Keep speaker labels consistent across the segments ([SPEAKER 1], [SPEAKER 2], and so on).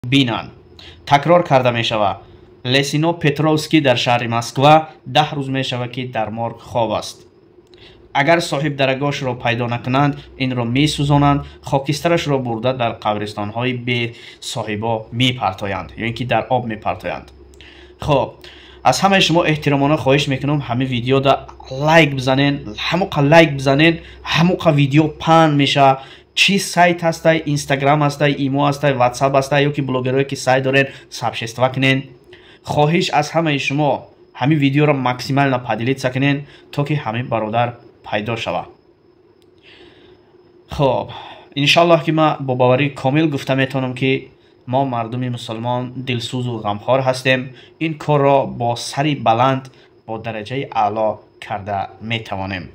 [SPEAKER 1] Бинанд, такрор карда мешавад: Лесино Петровский дар шаҳри Москва 10 рӯз мешавад, ки дар морг хоб аст. Агар соҳиб дарагошро пайдо накунанд, инро месӯзонанд, хокистарашро бурда дар қабристонҳои бесоҳибо мепартоянд ё ин ки дар об мепартоянд. Хоб, аз ҳамаи шумо эҳтиромона хоҳиш мекунам, ҳамин видеода лайк бизанен. Ҳамоқа лайк бизанен, ҳамоқа видео паҳн мешавад. Чӣ сайт ҳастай, Инстаграм ҳастай, Имо ҳастай, Ватсап ҳастай ё ки блогерое ки сайт дорен, сообщества кунен. Хоҳиш аз ҳамаи шумо, ҳамин видеоро максимально поделиться кунен, то ки ҳамин бародар пайдо шавад. Хоб, иншоаллоҳ, ки ман бо боварии комил гуфта метавонам, ки мо мардуми мусулмон дилсӯзу ғамхор ҳастем, ин корро бо сари баланд, бо дараҷаи аъло карда метавонем.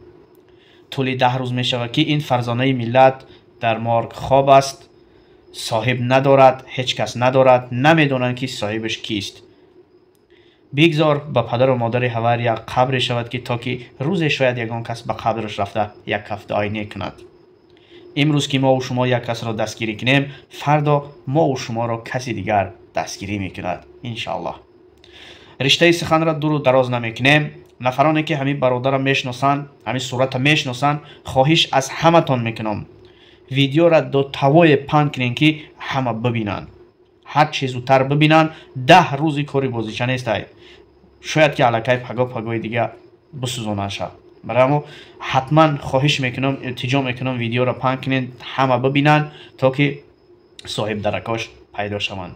[SPEAKER 1] Тӯли 10 рӯз мешавад, ки ин фарзонаи миллат дар морг хоб аст, соҳиб надорад, ҳеҷ кас надорад, намедонанд, ки соҳибаш кист. Бигзор ба падару модари ҳавар як қабре шавад, ки то ки рӯзе шояд ягон кас ба қабраш рафта як каф дуои нек кунад. Имрӯз ки мову шумо як касро дастгирӣ кунем, фардо мову шуморо каси дигар дастгирӣ мекунад, иншоаллоҳ. Риштаи суханро дуру дароз намекунем. Нафароне ки ҳамин бародарро мешиносанд, ҳамин сурата мешиносанд, хоҳиш аз ҳаматон мекунам, видеора до тавое паҳн кунем, ки ҳама бибинанд, ҳар чи зудтар бибинанд. 10 рӯзи кори бозича нестай, шояд ки аллакай паго, пагои дига бисӯзонанд шав. Барои ҳамо ҳатман хоҳиш мекунам, илтиҷо мекунам, видеоро паҳн кунед, ҳама бибинанд, то ки соҳиб даракош пайдо шаванд.